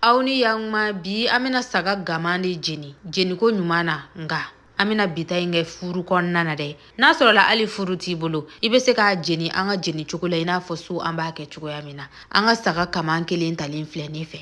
Aw ni yakuma. Bi an bɛna saga gaman de jeni, jeniko ɲuman na. Nka an bɛna bi ta in kɛ furu kɔnɔna na dɛ. N'a sɔrɔla hali furu t'i bolo, i bɛ se k'a jeni an ka jeni cogo la, i n'a fɔ so an b'a kɛ cogoya min na. An ka saga kaman kelen talen filɛ ne fɛ.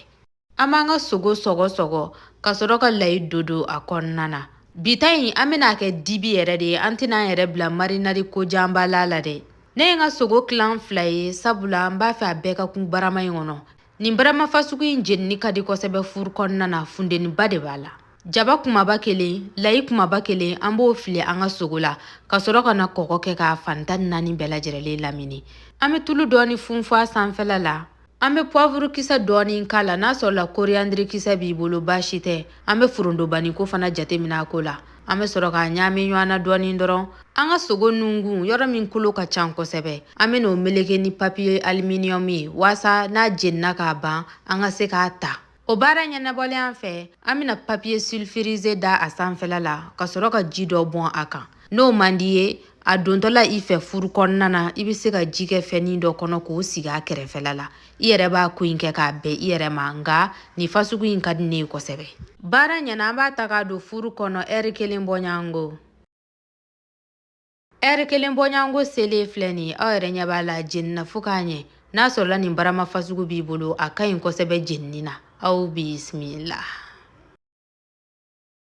An b'an ka sogo sɔgɔ sɔgɔ ka sɔrɔ ka layi don a kɔnɔna na. Bi ta in, an bɛna kɛ dibi yɛrɛ de ye. An tɛna an yɛrɛ bila marinade ko janba la dɛ. Ne ye n ka sogo tilan fila ye, sabula n b'a fɛ a bɛɛ ka kun barama in kɔnɔ. Nin barama fasugu in jenini ka di kosɛbɛ furu kɔnɔna na, funteniba de b'a la. Jaba kumaba kelen, layi kumaba kelen, an b'o fili an ka sogo la ka sɔrɔ ka na kɔgɔ kɛ k'a fan 14 bɛɛ lajɛrɛlen lamini. An bɛ tulu dɔɔni funfun a sanfɛla la. An bɛ poivre kisɛ dɔɔni k'a la. N'a sɔrɔla coriandre kisɛ b'i bolo, baasi tɛ. An bɛ forontobaniko fana jateminɛ a ko la. An bɛ sɔrɔ k'a ɲaami ɲɔgɔn na dɔɔni dɔrɔn. An ka sogo nungun yɔrɔ min kolo ka ca kosɛbɛ, an bɛ n'o meleke ni papier aluminium ye, waasa n'a jenina k'a ban, an ka se k'a ta. O baara ɲɛnabɔlen an fɛ, an bɛna papier sulfurisé da a sanfɛla la ka sɔrɔ ka ji dɔ bɔn a kan. N'o man di ye, a dontɔla i fɛ furu kɔnɔna na, i bɛ se ka ji kɛ fɛnnin dɔ kɔnɔ k'o sigi a kɛrɛfɛla la. I yɛrɛ b'a ko in kɛ k'a bɛn i yɛrɛ ma. Nka nin fasugu in ka di ne ye kosɛbɛ. Baara ɲɛna, an b'a ta k'a don furu kɔnɔ ɛri kelen bɔɲɔgɔnko. Ɛri kelen bɔɲɔgɔnko selen filɛ nin ye, aw yɛrɛ ɲɛ b'a la, jenina fo k'a ɲɛ. N'a sɔrɔla nin barama fasugu b'i bolo, a ka ɲi kosɛbɛ jenini na. Aw bisimila.